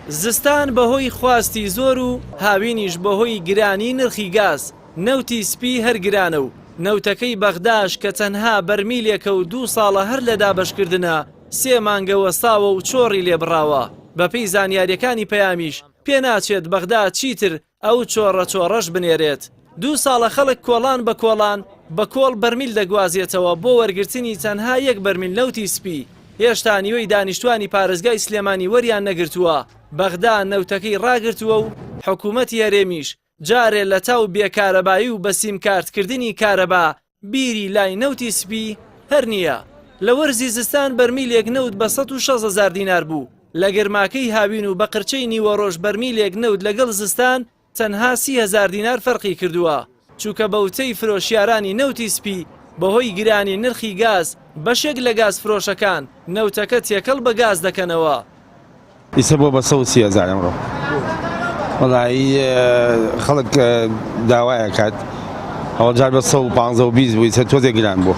زستان بەهۆی خواستی زۆر و هاوینیش بەهۆی گرانی نرخی گاز، نەوتی سپی هەر گرانە و نەوتەکەی بەغداش کە تەنها بەرمیلێکە و دوو ساڵە هەر لە دابەشکردنە، سێ مانگە وەستاوە و چۆڕی لێبڕاوە، بەپێی زانیارییەکانی پەیامیش پێناچێت بەغدا چیتر ئەو چۆڕە چۆڕەش بنێرێت. دوو ساڵە خەڵک کۆڵان بە کۆڵان بە کۆڵ بەرمیل دەگوازێتەوە بۆ وەرگرتنی تەنها یەک بەرمیل نەوتی سپی، هێشتا نیوەی دانیشتوانی پارێزگای سلێمانی وەریان نەگرتووە، بەغدا نەوتەکەی ڕاگرتووە و حکومەتی هەرێمیش جارێ لەتاو بێ کارەبایی و بە سیمکارتکردنی کارەبا بیری لای نەوتی سپی هەر نییە. لە وەرزی زستان بەرمیلێک نەوت بە 160 هەزار دینار بوو، لە گەرماکەی هاوین و بە قرچەی نیوەڕۆژ بەرمیلێک نەوت لەگەڵ زستان تەنها 30 هەزار دینار فەرقی کردووە، چونکە بە وتەی فرۆشیارانی نەوتی سپی بەهۆی گرانی نرخی گاز بەشێک لە گازفرۆشەکان نەوتەکە تێکەڵ بە گاز دەکەنەوە. ئیسە بۆ بە 130 هەزار ئەمڕۆ وەڵایی خەڵک داوایە کات ئەوە جار بە 115 و 20 بوو ئیسە تۆزێک گران بوو.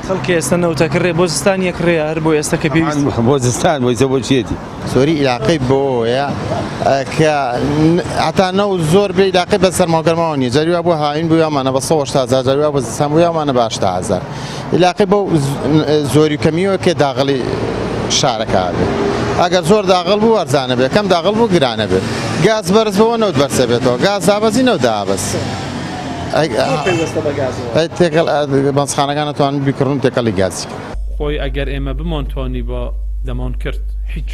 خەڵکی ئێستا نەوتە کڕێ بۆ زستان یەکڕێ هەر بۆ ئێستا کە پێویست بۆ زستان بۆ ئیسە بۆ چیەتی. زۆری ئیلاقەی بەوەیە کە هەتا نەوت زۆر بێ ئیلاقەی بە سەرما و گەرماوە نییە جاری وا بۆ هاوین بوویامانە بە 180 هەزار جاری وا بۆ زستان بوویامانە بە 80 هەزار ئیلاقەی بەو زۆری و کەمیەوە کە داغڵی شارەکە بێ ئەگەر زۆر داغڵ بوو وەرزانە بێ کەم داغڵ بوو گرانە بێ گاز بەرز بەوە نەوت بەرزە بێتەوە گاز دابەزی نەوت دابەز تێکەڵ بەنزخانەکان ئەتوانن بیکڕن و تێکەڵی گازی کەن. خۆی ئەگەر ئێمە بمانتوانی با دەمان کرد هیچ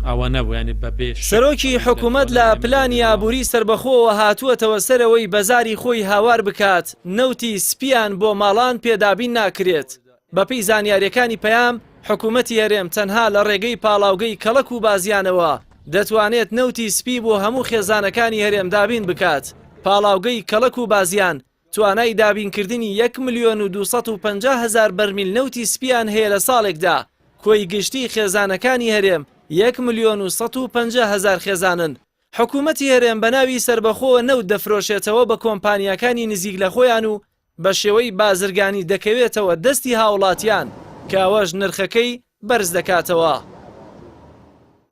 ئەوە نەبوو یانی بە بێ شک سەرۆکی حکومەت لە پلانی ئابووری سەربەخۆوە هاتووەتەوە سەرەوەی بەزاری خۆی هاوار بکات نەوتی سپییان بۆ ماڵان پێ دابین ناکرێت. بەپێی زانیارییەکانی پەیام، حکومەتی هەرێم تەنها لە ڕێگەی پاڵاوگەی کەڵەک و بازیانەوە دەتوانێت نەوتی سپی بۆ هەموو خێزانەکانی هەرێم دابین بکات. پاڵاوگەی کەڵەک و بازیان توانای دابینکردنی یەک ملیۆن و 250 هەزار بەرمیل نەوتی سپییان هەیە لە ساڵێکدا، کۆی گشتی خێزانەکانی هەرێم یەک ملیۆن و 150 هەزار خێزانن. حکومەتی هەرێم بە ناوی سەربەخۆوە نەوت دەفرۆشێتەوە بە کۆمپانیاکانی نزیک لە خۆیان و بە شێوەی بازرگانی دەکەوێتەوە دەستی هاوڵاتیان کە ئەوەش نرخەکەی بەرز دەکاتەوە.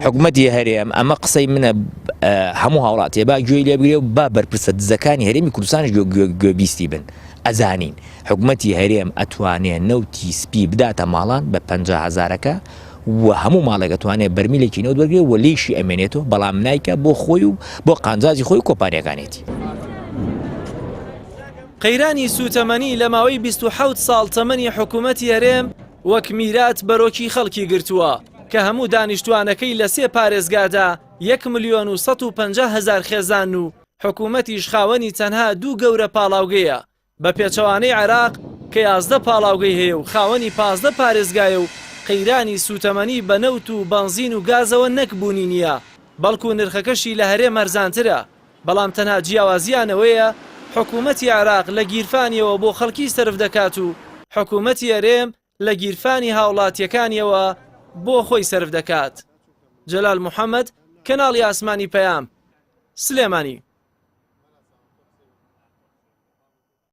حکومەتی هەرێم، ئەمە قسەی منە هەموو هاوڵاتیە با گوێی لێ بگرێ و با بەرپرسە دزەکانی هەرێمی کوردستانیش گوێبیستی بن، ئەزانین حکومەتی هەرێم ئەتوانێ نەوتی سپی بداتە ماڵان بە 50 هەزارەکە و هەموو ماڵێک ئەتوانێ بەرمیلێکی نەوت وەرگێ و لێیشی ئەمێنێتەوە بەڵام نایکا بۆ خۆی و بۆ قانجازی خۆی و کۆمپانیاکانێتی. قەیرانی سووتەمەنی لە ماوەی 27 ساڵ تەمەنی حکوومەتی هەرێم وەک میرات بەرۆکی خەڵکی گرتووە کە هەموو دانیشتوانەکەی لە سێ پارێزگادا یەک ملیۆن و 150 هەزار خێزان و حکوومەتیش خاوەنی تەنها دوو گەورە پاڵاوگەیە بە پێچەوانەی عێراق کە 11 پاڵاوگەی هەیە و خاوەنی 15 پارێزگایە و قەیرانی سووتەمەنی بە نەوت و بەنزین و گازەوە نەک بوونی نییە بەڵکو نرخەکەشی لە هەرێم هەرزانترە بەڵام تەنها جیاوازیان ئەوەیە حکومەتی عێراق لە گیرفانیەوە بۆ خەڵکی سەرف دەکات و حکومەتی هەرێم لە گیرفانی هاوڵاتیەکانیەوە بۆ خۆی سەرف دەکات. جەلال محەمەد، کەناڵی ئاسمانی پەیام، سلێمانی.